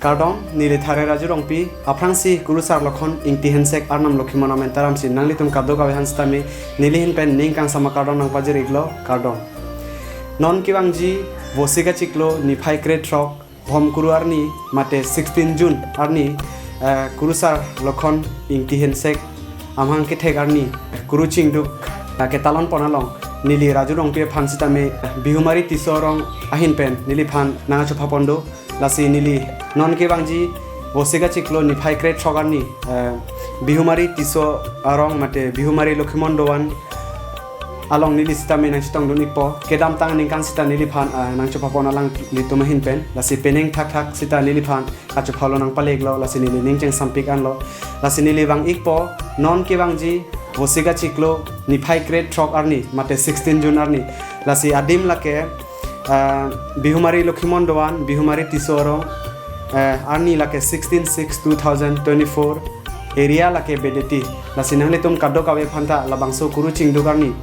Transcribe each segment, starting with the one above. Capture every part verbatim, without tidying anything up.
Kardom, neli Thare Raju Rongpi, aphrangsi Kurusar Lokhon Ingti Hensek arnam Lokhimon amen taramsi nanglitum kadokave aphan sitame neli ahin pen ning kangsam akardom nangpajir-iklo, kardom. Non kevangji Vosik achiklo niphai krethrok Bhomkuru arni mate sixteen June arni, eh, Kurusar Lokhon Ingti Hensek amahang kethek arni Kuru Chingduk, eh, ketalon pon along neli Raju Rongpi aphan sitame Bihumari Tisso arong ahin pen neliphan nangchopha pon do. Lasi neli non kevangji Vosik achiklo niphai krethrok arni, eh, Bihumari Tisso arong mate Bihumari Lokhimon Dovan along neli sitame nangchetongdun-ikpo. Kedamtang aningkan sita neliphan, eh, nangchopha pon alanglitum ahin pen. Lasi penang thakthak sita neliphan kachophalo nangpale-iklo, lasi neli ning chengsampik anlo. Lasi neli vang-ikpo, non kevangji Vosik achiklo niphai krethrok arni mate sixteen June arni. Lasi adim lake, eh, Bihumari Lokhimon Dovan, Bihumari Tisso arong, eh, arni lake sixteen six two thousand twenty-four, area lake Bedeti. Lasi nanglitum kadokave aphanta labangso Kuru Chingduk arni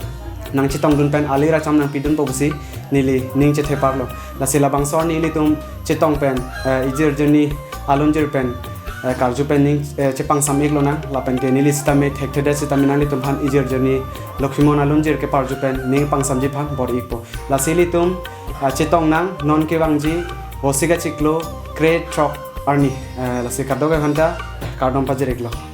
nangchetongdun pen ali racham nangpidunpo pusi neli ning chetheparlo. Lasi labangso arni ilitum chetong pen, eh, ijirjirni alunjir pen, eh, karju pen ning, eh, chepangsam-iklonang, lapen ke neli sitame thekthedet sitame nanglitum aphan ijirjirni Lokhimon alunjir keparju pen ning pangsamji aphan bor-ikpo. Lasi ilitum, ah, chetongnang non kevangji Vosik achiklo krethrok arni, eh, lasi kadokave aphanta kardom pajir-iklo.